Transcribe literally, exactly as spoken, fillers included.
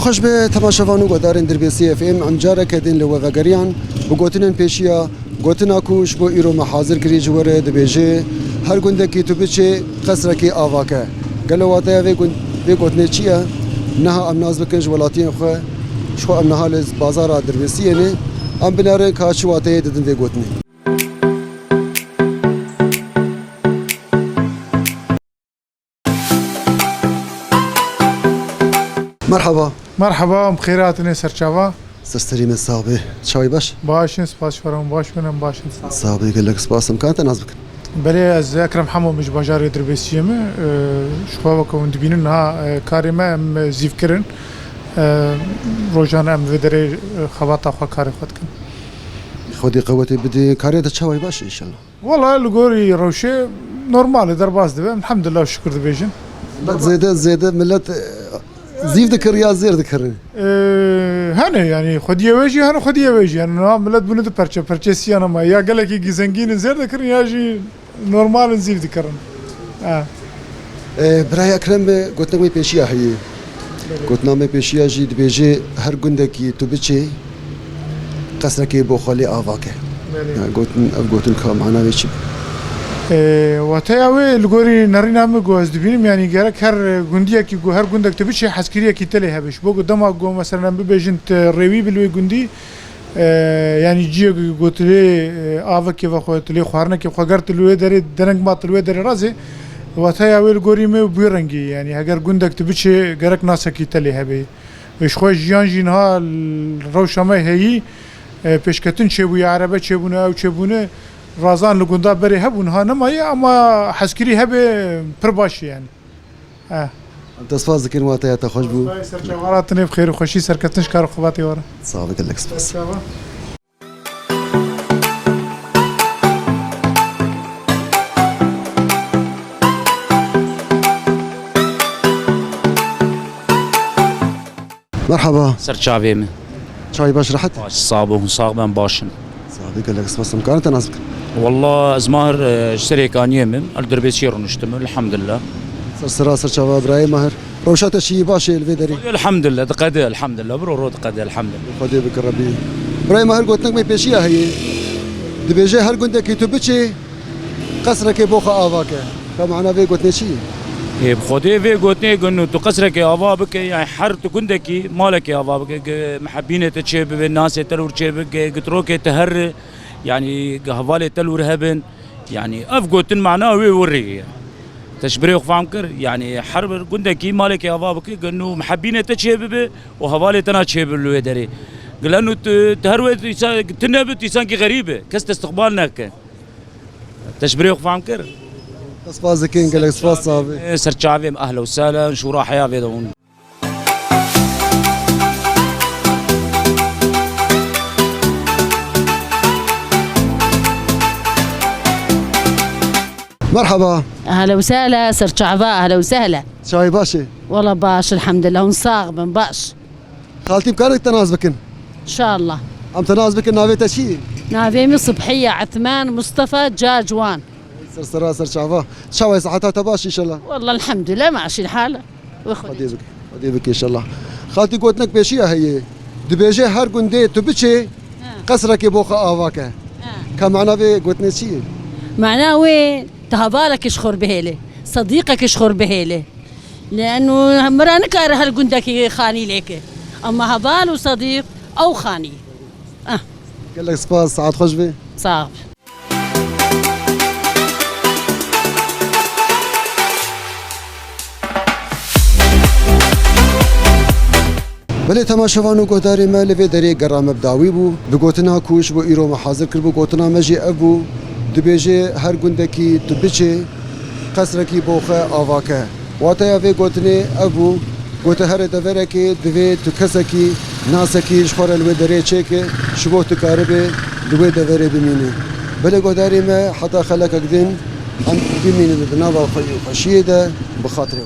Xweş be temaşevan û guhdarên Dirbêsî F M, em careke din li we vegeriyan bi gotinên pêşiya gotina ku ji bo îro me hazir kirî ji we re dibêje, her gundekî tu biçê qesrekî ava ke. Gelo wateya vê gund-, vê gotinê çi ye? Niha em nas bikin ji welatiyên xwe, ji xwe em niha li bazara Dirbêsiyê ne, em binerin ka çi wateyê didin vê gotinê. Merhaba. Merheba, em xêr hatine ser çava. Serserî me sax be. Çawî baş? Baş in, spas ji we re, hûn baş bin, em baş in. Sax be, gelek spas. Em karin te nas bikin? Belê, ez Ekrem Hemo, min ji bajarê Dirbêsiyê me. E, ji xwe weke hûn dibînin niha, e, karê me em, e, zîv kirin. E, rojane em vê derê, e, xebata xwe, karê xwe dikin. Xwedê qewetê bidê. Karê te çawî baş e, înşallah? Wela li gorî rewşê normal e, derbas dibe. Elhamdulillah, şikir dibêjin. Millet zêde, zêde millet, e, zîv dikir ya zêr dikirin? E, hene yani, xwediyê wê jî hene, xwediyê wê jî hene. Niha millet bûne du perçe, perçe siyan ama ya gelekî zengîn in zêr dikirin ya jî normal in zîv dikirin. Ha. E, birayê Ekrem, e, gotinek me pêşiya heye. Gotina me pêşiya jî dibêje, her gundekî tu biçê, qesrekê bo xwe lê ava ke. Belê. Yani gotin, ev gotin ka mana wê çi? E, wateya wê li gorî nerîna min ku ez dibînim, yani gerek her gundiyekî ku her gundek tu biçê, hezkiriyekî te lê hebe. Ji bo ku dema ku, meselen, em bibêjin tu rêwî bi li wê gundî, E, yani ciyê ku tu lê, e, avekê vexwe, tu lê xwarinekê xwe, ger tu li wê derê dereng ma, tu li wê derê razê, wateya wê li gorî me bûye rengî. Yani heger gundek tu biçê, gerek nasekî te lê hebe. Ji xwe jiyan jî niha l-, rewşa me heyî, e, pêşketin çêbûye, erebe çêbûne, ew çêbûne, razan li gunda berê hebûn, ha nemaye, ama hezkirî hebe pir baş e yani. Eh. Em te spas dikin, wateya te xweş bû. Ser çavara tinê bi xêr û xweşî, serketin ji kar û xebatê we re. Sax be, gelek spas. Ser çava. Merhaba. Ser çavê min. Çawî baş, rehet? Baş, sax bû, hûn sax ben, baş in. Sax bî, gelek spas. Em karin te nas bikin? Wallah, ez Mahir, e, ji Serêkaniyê me, li Dirbêsiyê rûniştim, elhamdulillah. Ser sera, ser çava birayê Mahir. Rewşa te çi yî, baş e li vê derê? Elhamdulillah, diqede, elhamdulillah. Bi ro ro diqede, elhamdulillah. Xwedê bike Rebî. Birayê Mahir, gotinek me pêşiya heye. Dibêje, her gundekî tu biçê, qesrekê bo xwe ava ke. Ka mana vê gotinê çi ye? Ê, bi Xwedê vê gotinê gund, tu qesrekê ava bike, yani her tu gundekî malekê ava bike, gi mihebînê te çê bibe, nasê te li wir çê bibe, gitrokê te her, yani gi hevalê te li wir hebin. Yani ev gotin mana wê wir ye. Te ji birê xwe fam kir, yani her bir gundekî malekê ava bike, gund û mihebînê te çê bibe û hevalê te na çê bibe li wê derê. Gilen û tu, tu her wê tu însan, tu nebi, tu însankî xerîb e. Kes te istiqbal neke. Te ji birê xwe fam kir? Spas dikin, gelek spas, sax bî. Ser çavê min, ehla û sehla, şûra heya vê de hûn. Merhaba. Ehla û sehla, ser çava, ehla û sehla. Çawî baş e? Wala baş, elhamdulillah, hûn sax bin, baş. Xaltî, em karin te nas bikin? Înşallah. Em te nas bikin, navê te çi ye? Navê min Subhiye Etman Mustafa Cacwan. Ser sera, ser çava. Çawa ye, siheta te baş înşallah? Wallah, elhamdülillah, maşîl hal. Wê Xwedê. Xwedê bike, Xwedê bike înşallah. Xaltî, gotinek pêşiya heye. Dibêje, her gundê tu biçê, ha, qesrekê bo xwe ava ke. Ha. Ka mana vê gotinê çi ye? Mana wê, tu hevalekê ji xwe bihêle, sedîqekê ji xwe bihêle. Leno mira nikare her gundekî xanî lêke. Ama heval û sedîq ew xanî. Ah. Gelek spas, saet xweş be. Sağ ol. Belê temaşevan û guhdarê me, li vê derê gera me bi dawî bû. Bi gotina ku ji bo îro me hazir kiribû, gotina me jî ev bû. Dibêje, her gundekî tu biçê, qesrekî bo xwe ava ke. Wateya vê gotinê ev bû, gote, herê deverekê divê tu kesekî, nasekî ji xwe re li wê derê çêke, ji bo tu karibe li wê deverê bimîne. Belê guhdarê me, heta xelekek din em bimînin di nava xwe-, xweşiyê de, bi xatirê.